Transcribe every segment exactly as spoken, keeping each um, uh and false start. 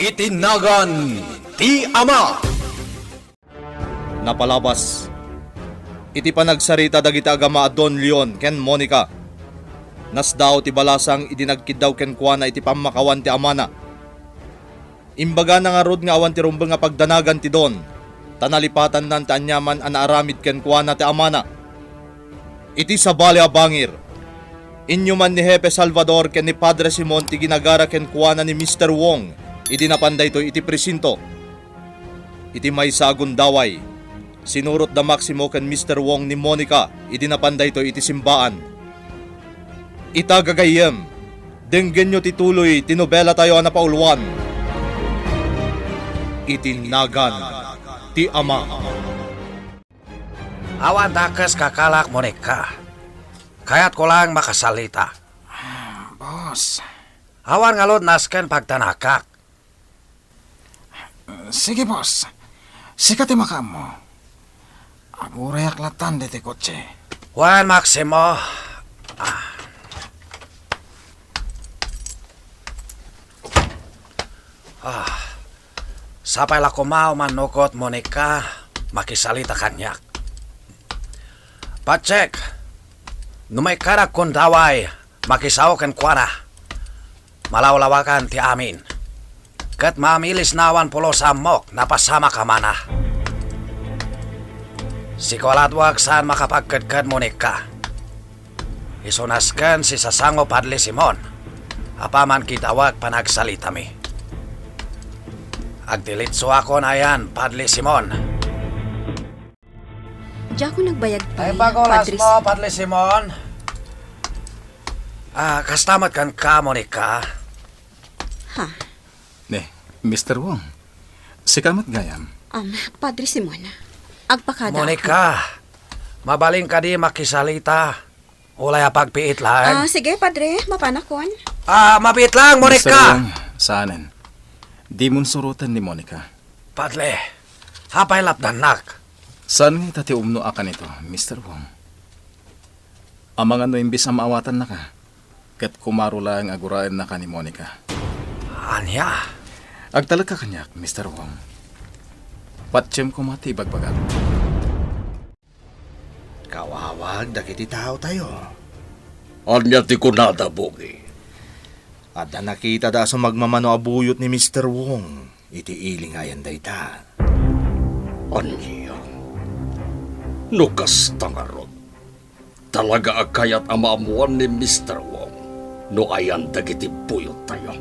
Iti nagan ti Ama. Napalabas, iti panagsarita dagiti agama a Don Leon ken Monica, nasdaaw ti balasang idi nagkiddaw kenkuana iti pammakawan ti amana. Imbagana ngarud nga awan ti rumbeng a pagdanagan ti Don, ta nalipatanna ti aniaman a naaramid kenkuana ti amana. Iti sabali a bangir, inyuman ni Hepe Salvador ken ni Padre Simon ti ginagara kenkuana ni Mister Wong idi napan daytoy iti presinto. Iti maysa a gundaway, sinurot da Maximo ken Mister Wong ni Monica idi napan daytoy iti simbaan. Ita gagayyem, denggenyo ti tuloy ti nobelatayo a napauluan, Iti Nagan ti Ama. Awan dakes kakalak, Monica. Kayatko laeng makasalita. Boss. Awan ngarud nasken pagdanagak. Sige, boss. Sika ti makaammo. Agurayak latan diti kotse. Wen, Maximo. Ah. Ah. Sapay la koma umannokot, Monica, makisalita kaniak. Patsek, no maikkan a gundaway, makisao kenkuana. Malawlawagan ti amin. Ket maamilisna awan pulos a ammok, napasamak a mana. Sikualadwak saan makapagkedked, Monica. Isu nasken si Sasango, Padre Simon, apaman kidawak panagsalitami. Agdilitsuakon ayan, Padre Simon. Diakon agbayag pay, Ay, bago Padre oras mo, Padre Simon. Ah, kasta met kenka, Monica. Ha? Ne, Mister Wong. Sika met gayam. Um, Padre Simon, agpakada. Monica, mabalin kadi makisalita? Ulay a pagpiit laeng. Ah, sige, Padre, mapanakon. Ah, mapiit lang, Monica. Mister Wong, saanen. Dimon suroten ni Monica. Padre, apay lapdannak? Saan nga ita ti umno a kanito, Mister Wong? Amangan no imbis a maawatannaka, ket kumaro laeng a guraennaka ni Monica. Ania? Agtalekka kaniak, Mister Wong. Patiem koma ti ibagbagak. Kawawag dagiti taotayo. Ania ti kunada, Bongi? Adda nakitada a sumagmamano a buyot ni Mister Wong iti ili nga ayan dayta. Ania? No kasta ngarud, talaga a kayat a maammuan ni Mister Wong no ayan dagiti buyottayo?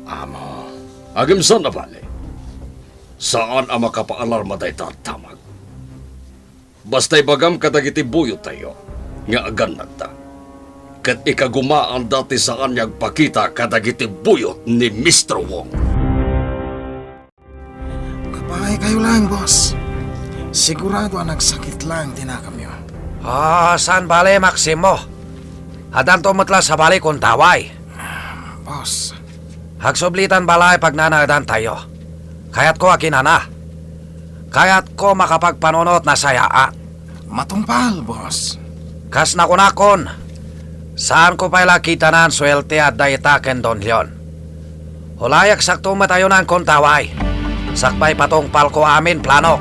Amo. Agimsan a bale, saan a makapaalarma dayta a damag. Basta ibagam kadagiti buyottayo nga agannadda, ket ikagumaanda ti saan nga agpakita kadagiti buyot ni Mister Wong. Mapaaykayo laeng, boss. Sigurado a nagsakit laeng ti nakamyo. Ah, saan bale, Maximo? Addanto met la sabali gundaway. Boss. Agsublitan balay pagnanaedantayo. Kayatko a kinana. Kayatko makapagpanunot nasayaat. Matungpal, boss. Kas nakunakon, saanko pay la kitanan suelte a adda ita ken Don Leon. Ulay agsakto met ayonan gundaway. Sakbay patungpalko amin planok.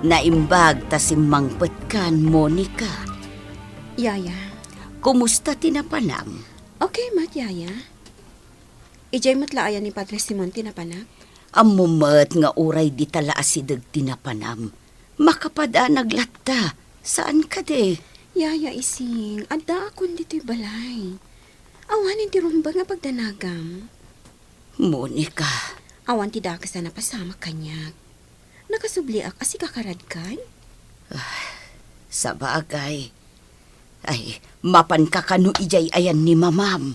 Naimbag ta simmangpetkan, Monica. Yaya. Kumusta ti napanam? Okay met, Yaya. Idiay met la ayan ni Padre Simon ti napanak? Ammom met nga uray dita la asideg ti napanam, makapadanag latta, saan kadi? Yaya Ising, addaakon ditoy balay. Awanen ti rumbeng a pagdanagam. Monica. Awan ti dakes a napasamak kaniak. Nakasubliak a sika karadkan? Ah, sabagay. Ay, mapanka kano idiay ayan ni mamam?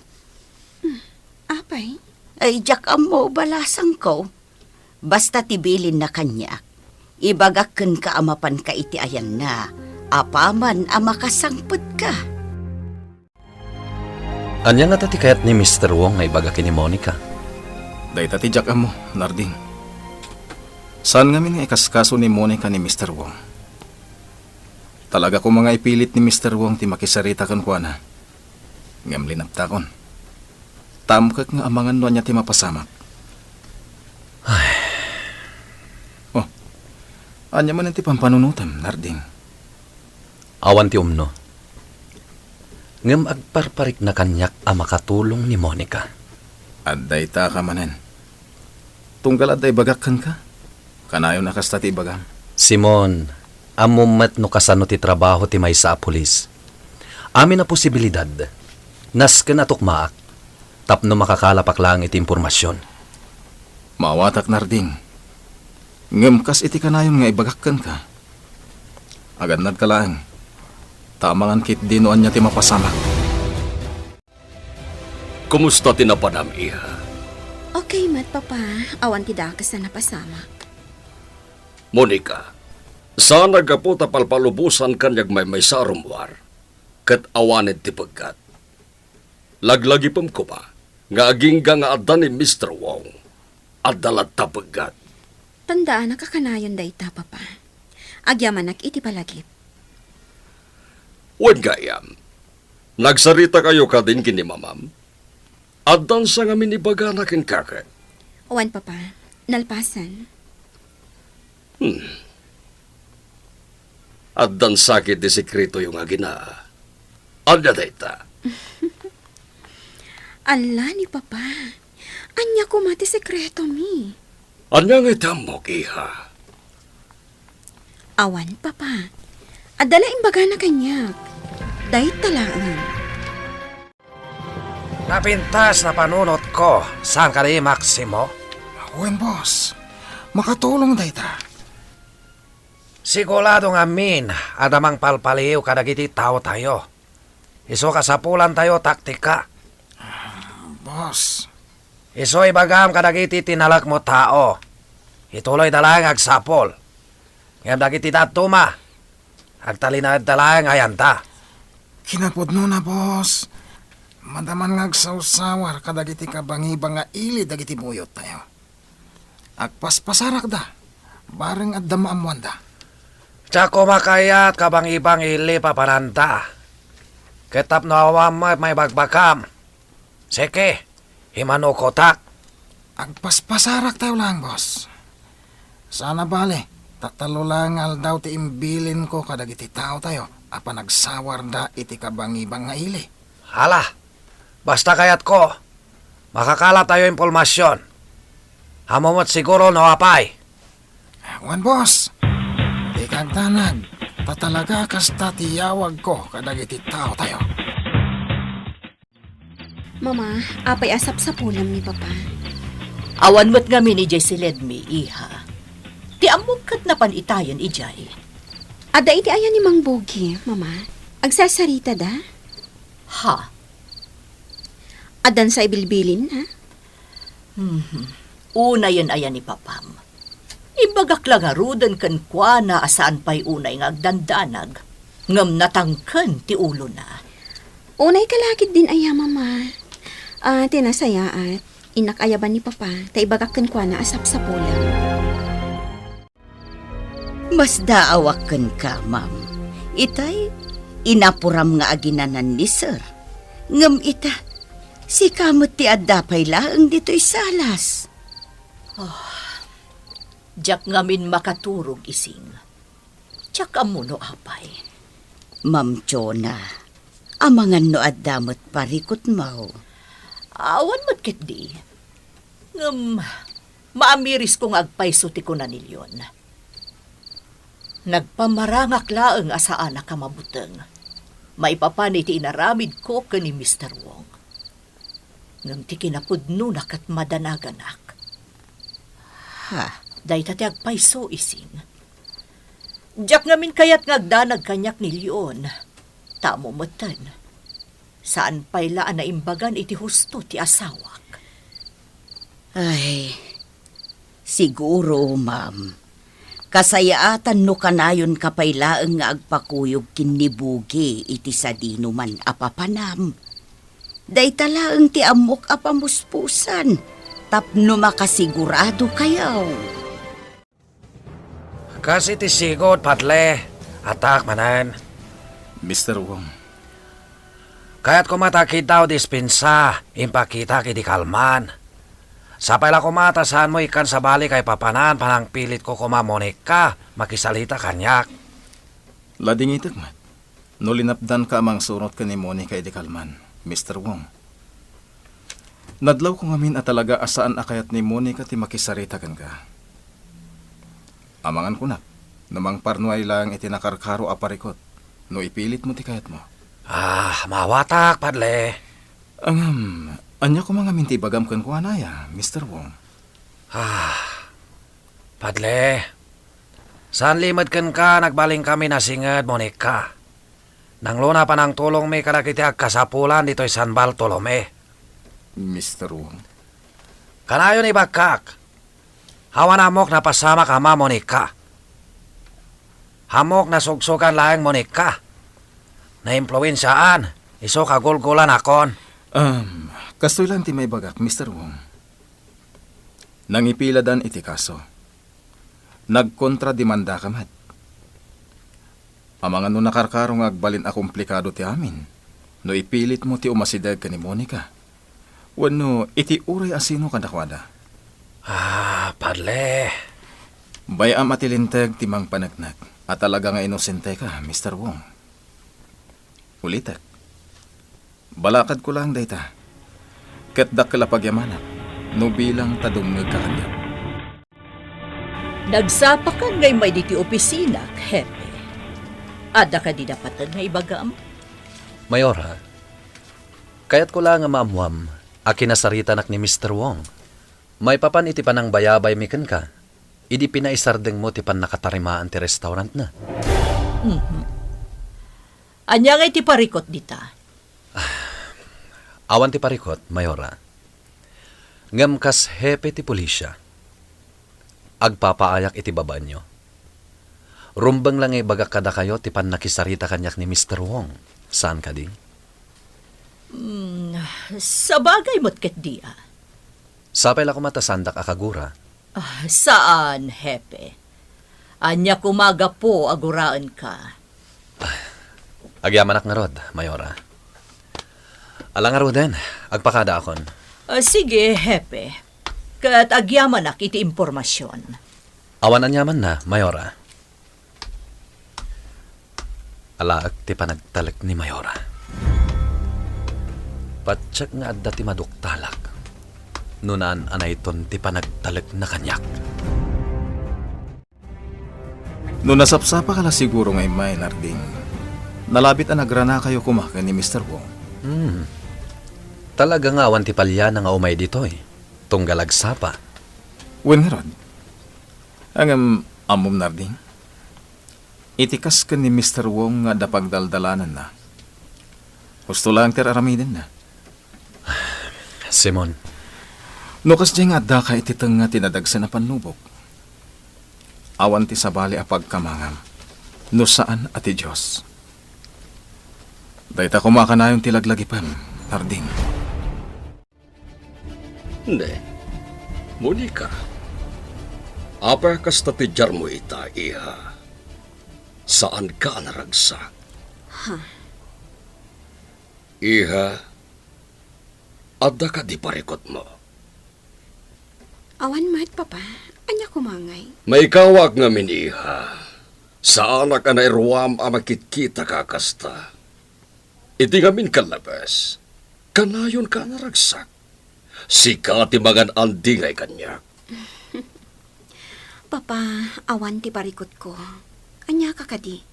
Hmm, apay? Ay, diak ammo, balasangko. Basta ti bilinna kaniak, ibagak kenka a mapanka iti ayanna, apaman a makasangpetka. Ania ngata ti kayat ni Mister Wong nga ibaga ken ni Monica? Dayta ti diak ammo, Narding. Saan ngamin nga ikaskaso ni Monica ni Mister Wong. Talaga koma nga ipilit ni Mister Wong ti makisarita kenkuana. Ngem linaptakon. Ta amkek nga amangan no ania ti mapasamak. Ay. Oh, ania manen ti pampanunotem, Narding? Awan ti umno. Ngem agparparikna kaniak a makatulong ni Monica. Adda ita ka manen. Tunggal adda ibagak kenka? Kanayon a kasta ti ibagam. Simon, ammom met no kasano ti trabaho ti maysa a pulis. Amin a posibilidad, nasken a tukmaak tapno makakalapak laeng iti impormasion. Maawatak, Narding. Ngem kas iti kanayon nga ibagak kenka, agannadka laeng, ta amangan ketdi no ania ti mapasamak. Kumusta ti napanam, iha? Okay met, Papa. Awan ti dakes a napasamak. Monica, saan a gapu ta palpalubosan kaniak maymaysa a rummuar, ket awanen ti peggat. Laglagipem koma nga agingga nga adda ni Mister Wong. Adda latta peggat. Tandaanak a kanayon dayta, Papa. Agyamanak iti palagip. Wen gayam, nagsaritakayo kadin ken ni Mamam? Addansa ngamin ibagana kenka ket? Wen, Papa. Nalpasen. Hmm. Addansa ket ti sekretoyo nga aginaa. Ania dayta? Ala ni Papa. Ania koma ti sekretomi? Ania nga iti ammok, iha? Awan, Papa. Adda la imbagana kaniak. Dayta laeng. Napintas napanunotko, saan kadi, Maximo? Wen, boss. Makatulong dayta. Sigurado ngamin a adda mangpalpaliw kadagiti taotayo. Isu kasapulantayo taktika. Boss. Isu ibagam kadagiti tinalekmo tao. Ituloyda laeng agsapul. Ngem dagiti dadduma, agtalinaedda laeng ayanda. Kinapudnona, boss. Madaman nga agsawsawar kadagiti kabangibang nga ili dagiti buyottayo. Agpaspasarakda, bareng adda maammoanda. Diak koma kayat kabangibang ili papananda. Ket tapno awan met maibagbagam, seke, imanukotak. Agpaspasaraktayo laeng, boss. Saan a bale, ta tallo laeng nga aldaw ti imbilinko kadagiti taotayo a panagsawarda iti kabangibang nga ili. Ala, basta kayatko, makakalatayo impormasion. Ammom met siguro no apay. Wen, boss. Dika agdanag, ta talaga kasta ti yawagko kadagiti taotayo. Mama, apay a sapsapulem ni Papa? Awan met ngamin idiay siledmi, iha. Ti ammok ket napan itayen idiay. Adda iti aya ni Mang Bugi, Mama. Agsasaritada? Ha? Addansa ibilbilinna? Mhm. Unayen aya ni Papam. Ibagak la ngaruden kenkuana a saan pay unay nga agdandanag, ngem natangken ti ulona. Unay ka la ketdin aya, Mama. Ah, ti nasayaat, innak ayaban ni Papa, ta ibagak kenkuana a sapsapulem. Masdaawak kenka, ma'am. Itay, inapuram nga aginanan ni sir. Ngem ita, sika met ti adda pay laeng ditoy salas. Ah, diak ngamin makaturog, Ising. Diak ammo no apay. Ma'am Jonah, amangan no adda met parikutmo. Awan met ketdi. Ngem, maamirisko nga agpayso ti kuna ni Leon. Nagpamarangak laeng a saanak a mabuteng maipapan iti inaramidko ken ni Mister Wong. Ngem ti kinapudnona ket madanaganak. Ha? Dayta ti agpayso, Ising. Diak ngamin kayat nga agdanag kaniak ni Leon. Ta ammo metten, saan pay la a naimbagan iti husto ti asawak. Ay, siguro, ma'am. Kasayaatan no kanayonka pay laeng nga agpakuyog ken ni Bugi iti sadinoman a papanam. Dayta laeng ti ammok a pamuspusan tapno makasiguradokayo. Kas iti sigud, Padre, atak manen. Mister Wong. Kayatko met a kitaem dispensa, impakitak idi kalman. Sapay la koma ta saanmo ikkan sabali kaipapanan, panangpilitko koma, Monica, makisarita kaniak. Ladingitek met no linapdanka a mangsurot ken ni Monica idi kalman, Mister Wong. Nadlawko ngamin a talaga a saan a kayat ni Monica ti makisarita kenka. Amangan kunak, no mangparnuay laeng iti nakarkaro a parikut, no ipilitmo ti kayatmo. Ah, mawatak, Padre. Ngem, ania koma ngamin ti ibagam kenkuana, Mister Wong? Ah, Padre, saan limed kenka, nagbalin kami nasinged, Monica. Nangluna panangtulongmi kadagiti agkasapulan ditoy San Bartolome. Mister Wong? Kanayon ibakkak. Awan ammok napasamak a Monica. Ammok nasugsugan laeng, Monica. Naimpluensiaan, isu kagulgulanakon. Um, kastoy lang ti maibagak, Mister Wong. Nangipiladan iti kaso. Nagkontrademandaka met. Amangan no nakarkaro nga agbalin a komplikado ti amin, no ipilitmo ti umasideg ken ni Monica, wenno iti uray a sino kadakuada. Ah, Padre. Bay-am a ti linteg ti mangpaneknek a talaga nga inosenteka, Mister Wong. Ulitek, balakadko laeng dayta, ket dakkel a pagyamanak no bilang ta dumngegka kaniak. Nagsapakan nga immay ditoy opisina, Hepe. Adda kadi dapat nga ibagam? Mayora, kayatko la nga maammuam a kinasaritanak ni Mister Wong. Maipapan iti panangbayabaymi kenka, idi pinaisardengmo ti pannakatarimaan ti restaurantna. Mhm. Ania ngay ti parikut dita? Awan ti parikut, Mayora. Ngem kas hepe ti pulisya, agpapaayak iti babaenyo. Rumbeng la nga ibagak kadakayo ti pannakisarita kaniak ni Mister Wong. Saan kadi? Hmm, sabagay met ket dia. Sapay la koma ta saandak a kagura. Ah, saan, Hepe. Ania koma gapu a guraenka? Agyamanak ngarud, Mayora. Ala ngaruden, agpakadaakon. Ah, sige, Hepe. Ket agyamanak iti impormasion. Awan aniamanna, Mayora. Alaek ti panagtalek ni Mayora. Patiek nga adda ti maduktalak no naan-anayton ti panagtalekna kaniak. No nasapsapaka la siguro nga immay, Narding, nalabit a nagranakayo koma ken ni Mister Wong. Hmm. Talaga nga awan ti paliana nga umay ditoy, tunggal agsapa. Wen ngarud. Ngem, ammom, Narding, iti kas ken ni Mister Wong nga adda pagdaldalananna, husto laeng ti ar-aramidenna. Simon. No kasdiay nga addaka iti tengnga ti nadagsen a pannubok, awan ti sabali a pagkamangam no saan a ti Dios. Dayta koma a kanayon ti laglagipem, Narding. Ne, Monica, apay a kasta ti diarmo ita, iha? Saanka a naragsak? Ha? Iha, adda kadi parikutmo? Awan met, Papa. Ania koma ngay? Maikawak ngamin, iha. Saanak a nairuam a makitkitaka a kasta. Iti ngamin kallabes, kanayonka a naragsak. Sika ti mangan-andingay kaniak. Papa, awan ti parikutko. Aniaka kadi?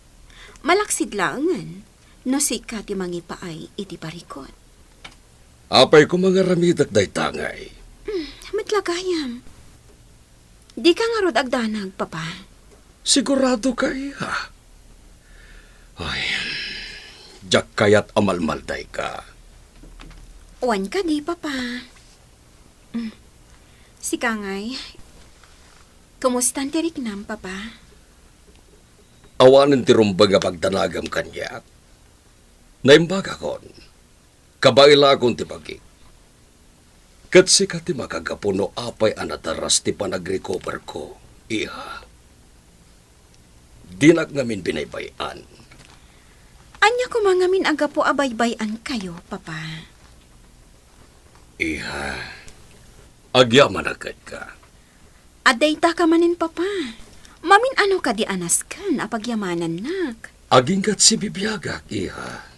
Malaksid laengen no sika ti mangipaay iti parikut. Apay koma nga aramidek dayta ngay? Hmm, met la gayam. Dika ngarud agdanag, Papa. Siguradoka, iha? Ay, diak kayat a malmaldayka. Wen kadi, Papa. Mm. Sika ngay, kumustan ti riknam, Papa? Awanen ti rumbeng a pagdanagam kaniak. Naimbagakon. Kabaelakon ti bagik. Ket sika ti makagapu no apay a nadaras ti panagrecoverko, iha. Dinak ngamin binaybay-an. Ania koma ngamin a gapu a baybay-ankayo, Papa? Iha, agyamanak kenka. Adda itaka manen, Papa. Mamin-ano kadi a nasken a pagyamanannak? Aginggat sibibiagak, iha.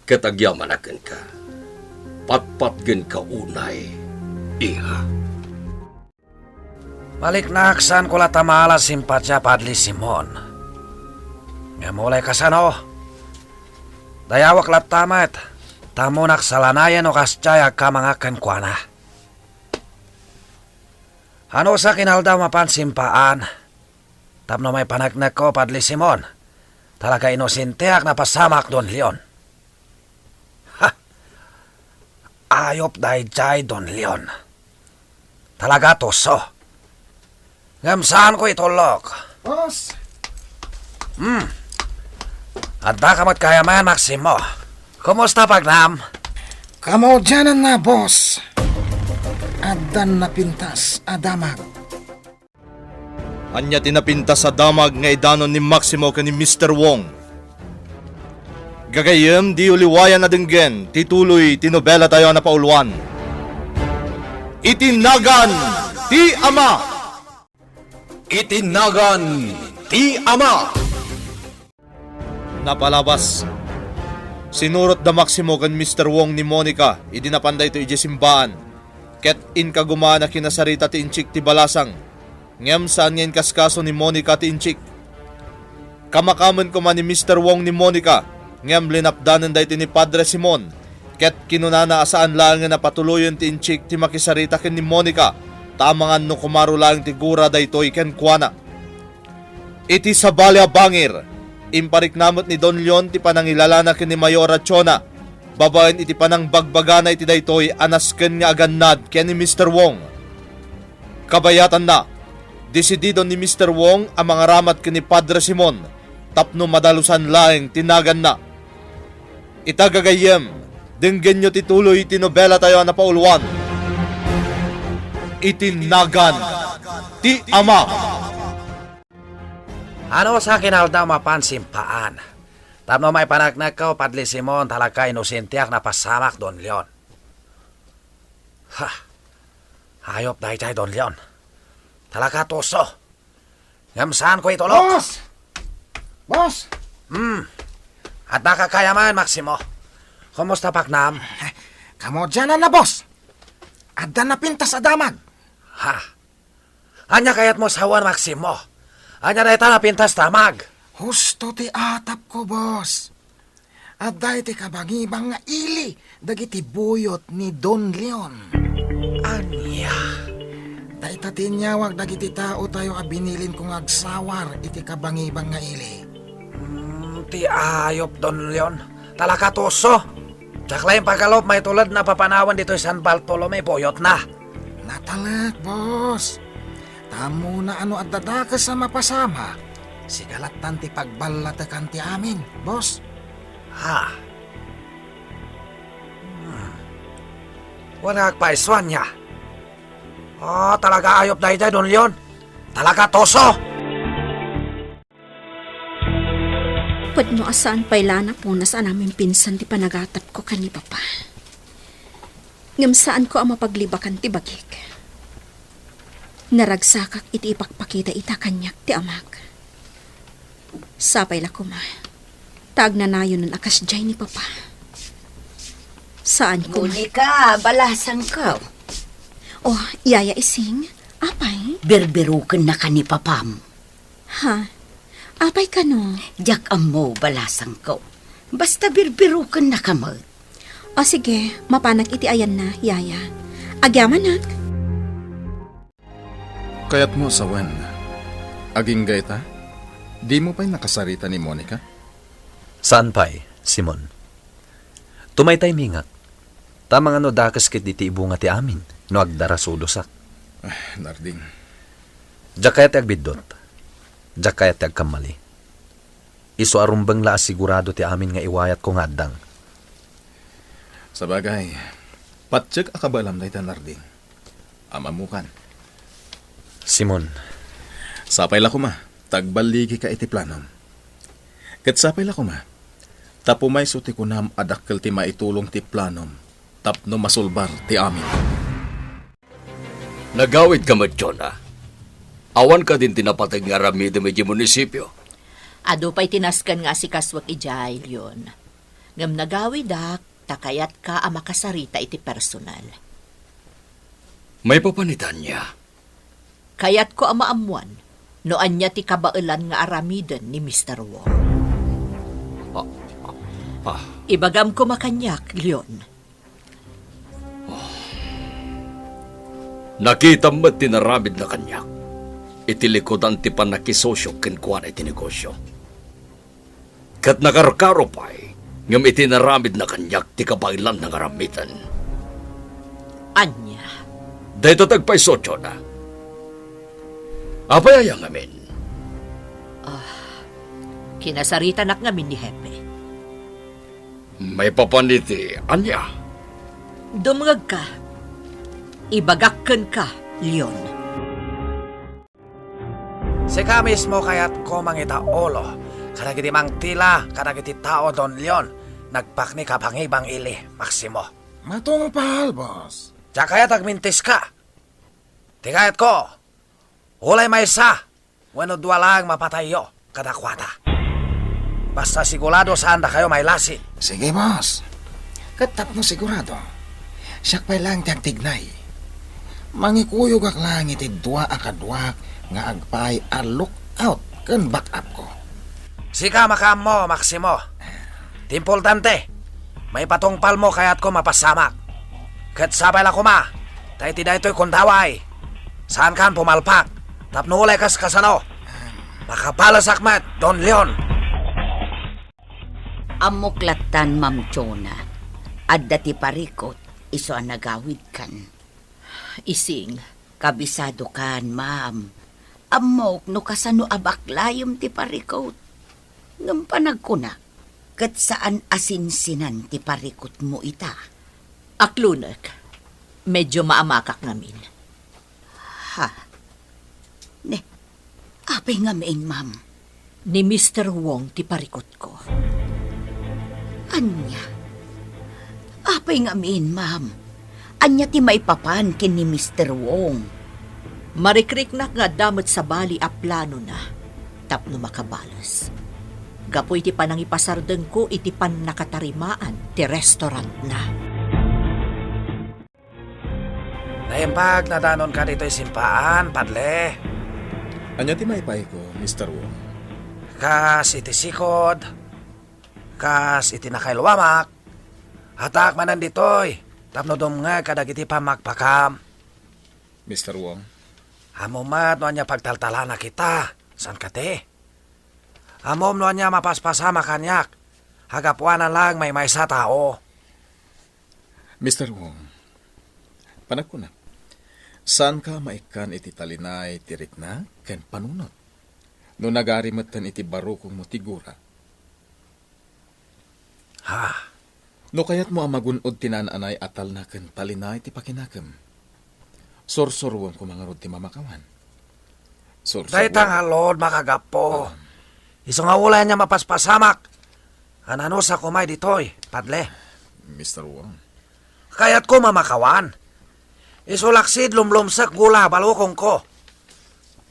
Ket agyamanak kenka. Patpatgenka unay, iha. Maliknak, saanko latta maala simpatia, Padre Simon. Ngem uray kasano, dayawek latta met, ta ammonak salanayen no kasdiay agkamangak kenkuana. Anusak inaldaw mapan simpaan, tapno maipaneknekko, Padre Simon, talaga inosenteak napasamak, Don Leon. Ha! Ayop daydiay, Don Leon. Talaga tuso. Ngem saanko itullok. Boss! Hmm. Adda ka met kayamayan, Maximo. Kumusta, Pagnam? Kamaudiananna, boss. Addan napintas a damag. Ania ti napintas a damag nga idanon ni Maximo ken ni Mister Wong? Gagayyem, diyo liwayan a denggen ti tuloy ti nobelatayo a napauluan, Iti Nagan ti Ama. Iti Nagan ti Ama. Napalabas, sinurot da Maximo ken Mister Wong ni Monica idi napan daytoy idiay simbaan, ket inkagumaan a kinasarita ti inchik ti balasang, ngem saan nga inkaskaso ni Monica ti inchik. Kamakamen koma ni Mister Wong ni Monica, ngem linapdanen daytoy ni Padre Simon, ket kinunana a saan laengen a patuloyen ti inchik ti makisarita ken ni Monica, ta amangan no kumaro laeng ti gura daytoy kenkuana. Iti sabali a bangir, imparikna met ni Don Leon ti panangilalana ken ni Mayora Chona babaen iti panangbagbagana iti daytoy a nasken nga agannad ken ni Mister Wong. Kabayatanna, desididon ni Mister Wong a mangaramat ken ni Padre Simon tapno madalusan laeng ti naganna. Ita gagayyem, denggenyo ti tuloy ti nobelatayo a napauluan, Iti Nagan ti Ama. Anusak inaldaw mapan simpaan, tapno maipaneknekko, Padre Simon, talaga inosenteak napasamak, Don Leon. Ha! Ayop daydiay, Don Leon. Talaga tuso. Ngem saanko itullok. Boss! Boss! Hmm. Adda ka kayamayan, Maximo. Kumusta, Pagnam? Kamaudiananna, boss. Adda napintas a damag. Ha? Ania kayatmo sawen, Maximo? Ania dayta napintas a damag? Husto ti atapko, boss. Adda iti kabangibang nga ili dagiti buyot ni Don Leon. Ania? Dayta ti inyawag dagiti taotayo a binilinko nga agsawar iti kabangibang nga ili. Hmm, ti ayop, Don Leon. Talaga tuso. Diak laeng pagalup maitulod a papanawen ditoy San Bartolome buyotna. Natalek, boss. Ta ammona a no adda dakes a mapasamak, sika lattan ti pagballatekan ti amin, boss. Ha? Hmm. Wen nga agpaisuanna. Oh, talaga ayop daydiay, Don Leon. Talaga tuso! Pudno a saan pay la a napunas a naminpinsan ti panagatapko ken ni Papa. Ngem saanko a mapaglibakan ti bagik. Naragsakak iti ipakpakita ita kaniak ti amak. Sapay la koma, ta agnanayonen a kasdiay ni Papa. Saan koma. Monica, balasangko. Oh, Yaya Ising, apay? Birbirokennaka ni papam. Ha? Apay kano? Diak ammo, balasangko. Basta birbirokennaka met. O sige, mapanak iti ayanna, Yaya. Agyamanak. Kayatmo sawen, agingga ita? Dimo pay nakasarita ni Monica? Saan pay, Simon. Tumaytay mi nga. Ta amangan no dakes ketdi ti ibunga ti amin no agdarasudosak. Ah, Narding. Diak kayat ti agbiddut. Diak kayat ti agkammali. Isu a rumbeng la a sigurado ti amin nga iwayatko nga addang. Sabagay, patiek a kabaelam dayta, Narding. Ammokan. Simon. Sapay la koma, ta agballigika iti planom. Ket sapay la koma, Tapno maysa ti kunam a dakkel ti maitulong ti planom tapno masulbar ti amin. Nagawidka met, Jonah. Awan kadin ti napateg nga aramidem idiay munisipio? Adu pay ti nasken nga asikasuek idiay, Leon. Ngem nagawidak ta kayatka a makasarita iti personal. Maipapan ita ania? Kayatko a maammoan no ania ti kabaelan nga aramiden ni Mister Wong. Ah, ah, ah. Ibagam koma kaniak, Leon. Nakitam met ti naramidna kaniak iti likudan ti pannakisosio kenkuana iti negosio. Ket nakarkaro pay ngem iti naramidna kaniak ti kabaelanna nga aramiden. Ania? Dayta ti agpayso, Jonah. Apay aya ngamin? Ah, kinasaritanak ngamin ni Hepe. Maipapan iti ania? Dumngegka. Ibagak kenka, Leon. Sika mismo kayatko mangitaulo kadagiti mangtila kadagiti tao, Don Leon, nagpaknik a bangibang-ili, Maximo. Matungpal, boss. Diak kayat agmintiska. Ti kayatko, ulay maysa wenno dua laeng mapatayyo kadakuada. Basta sigurado saan dakayo mailasin. Sige, boss. Ket tapno sigurado, siak pay laeng ti agtignay. Mangikuyogak laeng iti dua a kaduak nga agpaay a lookout ken back-up ko. Sika makaammo, Maximo. Ti importante, maipatungpalmo kayatko mapasamak. Ket sapay la koma, ta iti daytoy kundaway, saankan pumalpak, tapno ulay kas kasano, makabalesak met, Don Leon. Ammok lattan, Ma'am Jonah. Adda ti parikut, isu a nagawidkan. Ising, kabisadokan, ma'am. Ammok no kasano a baklayem ti parikut. Ngem panagkunak, ket saan a sinsinan ti parikutmo ita. Aklunek, medyo maamakak ngamin. Ha? Ne, apay ngamin, ma'am? Ni Mister Wong ti parikutko. Ania? Apay ngamin, ma'am? Ania ti maipapan ken ni Mister Wong? Marikriknak nga adda met sabali a planona tapno makabales. Gapu iti panangipasardengko iti pannakatarimaan ti restaurantna. Naimbag nadanonka ditoy simpaan, Padre. Ania ti maipayko, Mister Wong? Kas iti sikod, kas iti nakailwamak, addaak manen ditoy tapno dumngeg kadagiti pammagpakam. Mister Wong? Ammom met no ania pagtaltalanak ita, saan kadi? Ammom no ania mapaspasamak kaniak, a gapuanan laeng maymaysa a tao. Mister Wong, panagkunak, saanka maikkan iti talinay ti riknak ken panunot no nagari metten iti barukongmo ti gura. Ha? No kayatmo a magun-od ti naan-anay a talna ken talinay ti pakinakem, sursuroem koma ngarud ti mamakawan. Sursuroem. Dayta ngarud makagapu. Ah. Isu nga ulay ania mapaspasamak, ananusa koma ditoy, Padre. Mister Wong. Kayatko mamakawan. Isu laksid lumlumsek gura a barukongko.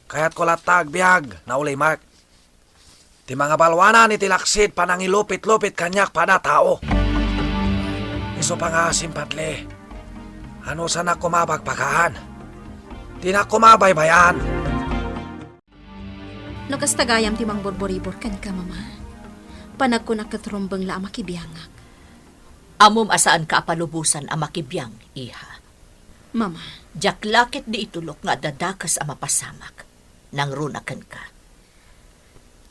Kayatko latta agbiag, naulimek. Ti mangabalwanan iti laksid panangilupit-lupit kaniak pada tao. Isu pangaasim, Padre. Anusanak koma a bagbagaan. Dinak koma baybay-an. No kasta gayam ti mangburburibor kenka, Mama, panagkunak ket rumbeng la a makibiangak. Ammom a saanka a palubosan a makibiang, iha. Mama. Diak la ketdi itulok nga adda dakes a mapasamak. Nangruna kenka.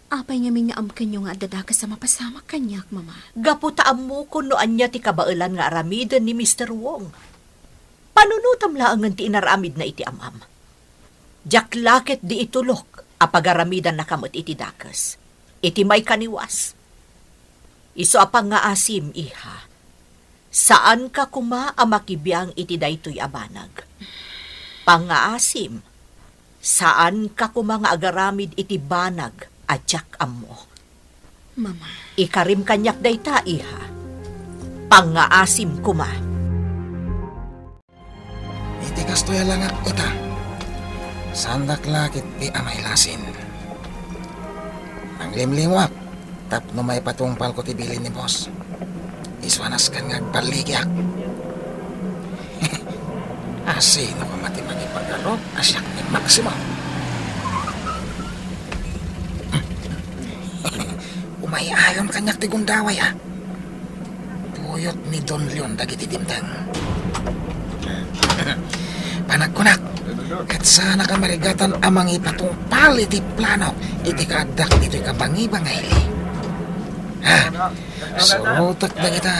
Apay ngamin nga ammoyo nga adda dakes a mapasamak kaniak, Mama? Gapu ta ammokon no ania ti kabaelan nga aramiden ni Mister Wong. Panunotam laengen ti inaramidna iti am-am. Diak la ketdi itulok a pagaramidannaka met iti dakes, iti maikaniwas. Isu a pangngaasim, iha, saanka koma a makibiang iti daytoy a banag. Pangngaasim, saanka koma nga agaramid iti banag a diak ammo. Mama. Ikarim kaniak dayta, iha. Pangngaasim koma. Iti kastoy a langak ita, saandak la ketdi a mailasin. Nanglimlimuak tapno maipatungpalko ti bilin ni boss. Isu a nasken nga agballigiak. Asino koma ti mangipagarok a siak ni Maximo? Umay-ayon kaniak ti gundaway, a. Puyot ni Don Leon dagiti dimteng. Panagkunak, ket saanak a marigatan a mangipatungpal iti plano iti kaaddak ditoy kabangibangay. Ha? Surotek dagita,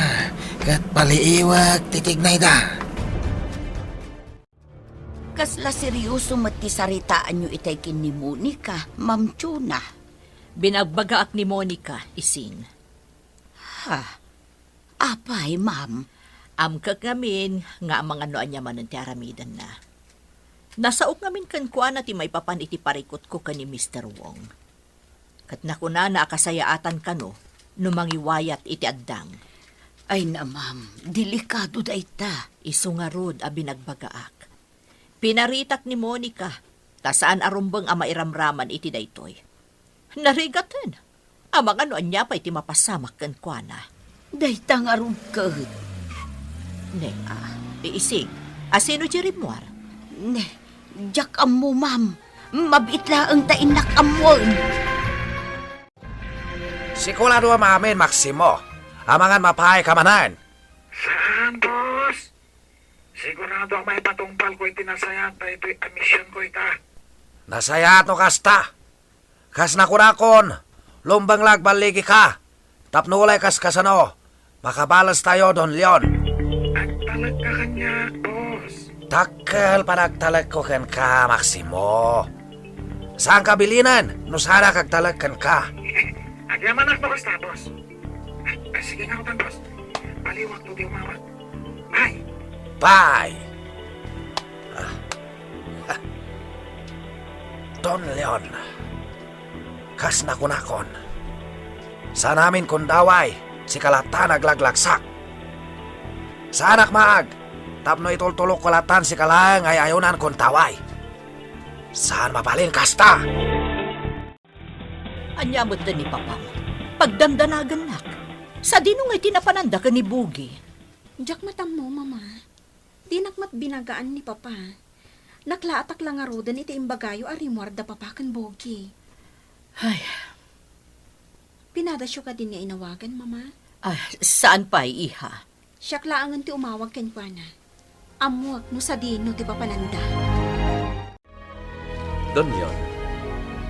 ket paliiwek ti tignayda. Kasla serioso met ti saritaanyo itay ken ni Monica, Ma'am Chona. Binagbagaak ni Monica, Ising. Ha? Apay, ma'am? Amkek ngamin nga amangan no ania manen ti aramidenna. Nasaok ngamin kenkuana ti maipapan iti parikutko ken ni Mister Wong. Ket nakunana a kasayaatan kano no mangiwayat iti addang. Ay na, ma'am, delikado dayta. Isu ngarud a binagbagaak. Pinaritak ni Monica, ta saan a rumbeng a mairamraman iti daytoy. Narigaten. Amangan no ania pay ti mapasamak kenkuana. Dayta ngarud ket. Ne, a, iisig, asino ti rimmuar? Ne, diak ammo, ma'am. Mabiit laeng ta innak ammoen. Sigurado a maamin, Maximo. Amangan mapaay ka manen. Saan, boss? Sigurado a maipatungpalko iti nasayaat daytoy a misionko ita. Nasayaat no kasta. Kas nakunakon, lumbeng la agballigika. Tapno ulay kaskasano, makabalestayo, Don Leon. Agtalekka kaniak, boss. Dakkel panagtalekko kenka, Maximo. Saanka bilinen no saanak agtalek kenka. Agyamanak no kasta, boss. Ay, ay, sige nga utan, boss. Paliwakto ti umawat. Bye. Bye. Ah. Ha. Don Leon, kas nakunakon, saan amin kundaway, sika latta naglaglagsak. Saanak maag, tapno itultulokko latta sika laeng ay-ayonan kundaway. Saan mabalin kasta? Ania met ni papam? Pagdandanagennak. Sadino ngay ti napananda ken ni Bugi? Diak met ammo, Mama. Dinak met binagaan ni Papa. Naklaatak la ngaruden iti imbagayo a rimmuar da Papa ken Bugi. Ay. Pinadasyo kadin nga inawagan, Mama? Ah, saan pay, iha? Siak laengen ti umawag kenkuana. Ammuek no sadino ti papananda. Don Leon,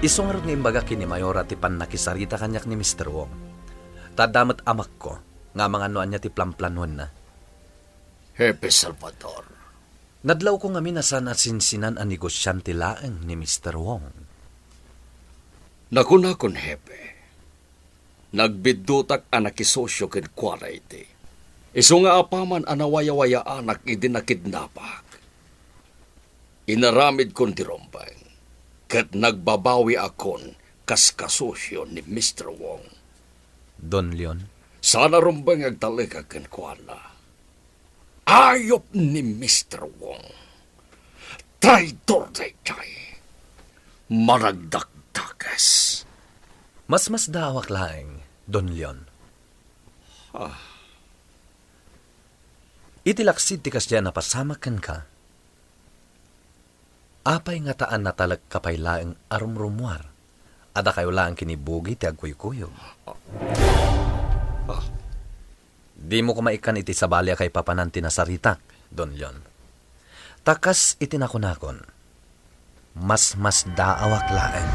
isu ngarud nga imbagak ken ni Mayora ti pannakisarita kaniak ni Mister Wong. Ta adda met amakko nga amangan no ania ti planplanoenna. Hepe Salvador. Nadlawko ngamin a saan a sinsinan a negosiante laeng ni Mister Wong. Nakunakon, Hepe, nagbiddutak a nakisosio kenkuana iti. Isu nga apaman a nawayawayaanak idi nakidnapak, inaramidkon ti rumbeng, ket nagbabawiakon kas kasosio ni Mister Wong. Don Leon? Saan a rumbeng nga agtalekak kenkuana. Ayop ni Mister Wong. Traidor daydiay. Managdakdakes. Masmasdaawak laeng, Don Leon. Ah. Iti laksid ti kasdiay a napasamak kenka, apay ngata a natalekka pay laeng a rumrummuar? Adda kayo laeng ken ni Bugi ti agkuykuyog. Ah. Dimo koma ikkan iti sabali a kaipapanan ti nasaritak, Don Leon. Ta kas iti nakunakon, masmasdaawak laeng.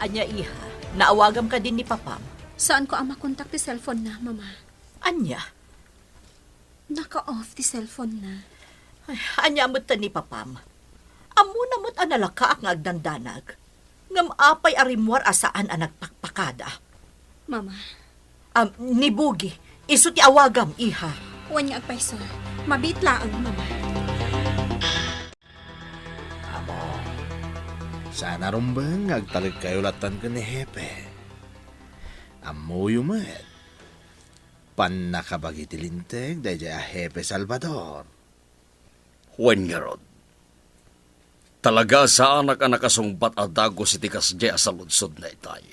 Ania, iha? Naawagam kadin ni papam? Saanko a makontak ti cellphone na, Mama. Ania? Naka-off ti cellphone na. Ay, ania met ni papam? Ammona met a nalakaak nga agdandanag. Ngem apay a rimmuar a saan a nagpakpakada? Mama. Am, ni Bugi, isu ti awagam, iha. Wen nga agpayso. Mabiit laeng, Mama. Amo, saan a rumbeng nga agtalekkayo lattan ken ni Hepe. Ammoyo met. Pannakabagi ti linteg daydiay a Hepe Salvador. Wen ngarud, talaga a saanak a nakasungbat a dagus iti kasdiay a saludsodna itay.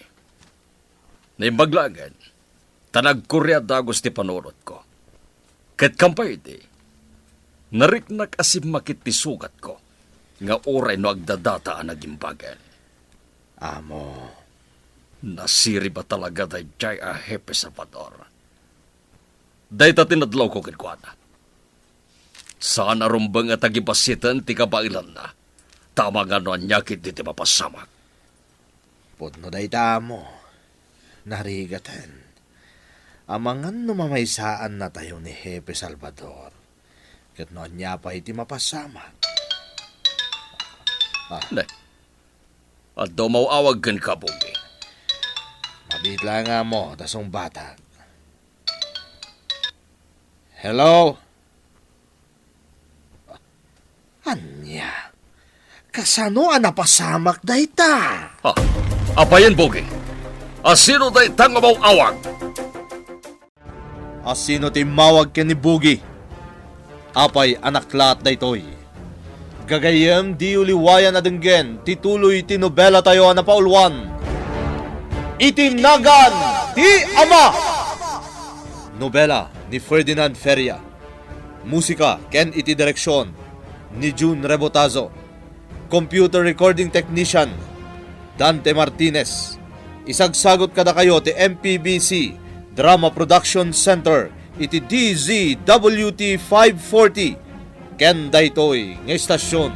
Naimbag laengen, ta nagkurre a dagus ti panunotko. Ket kampay idi, nariknak a simmakit ti sugatko nga uray no agdadata a nagimbagen. Amo. Nasirib a talaga daydiay a Hepe Salvador. Dayta ti nadlawko kenkuana. Saan a rumbeng a tagibasiten ti kabaelanna, ta amangan no ania ketdi ti mapasamak. Pudno dayta, Amo. Narigaten. Amangan no mamaysaannatayo ni Hepe Salvador. Ket no ania pay ti mapasamak. Ah. Ne. Adda umaw-awag kenka, Bugi. Mabiit laeng, Amo, ta sungbatak. Hello? Ania? Kasano a napasamak dayta? Ah, apayen, Bugi? A sino dayta nga umaw-awag? A sino ti immawag ken ni Bugi? Apay a naklaat daytoy? Gagayyem, diyo liwayan a denggen ti tuloy ti nobelatayo a napauluan, Iti Nagan ti Ama! Nobela ni Ferdinand Feria. Musika ken iti direksion ni Jun Rebotazo. Computer recording technician, Dante Martinez. Isagsagut kadakayo ti M P B C Drama Production Center iti D Z W T five forty ken daytoy nga istasyon.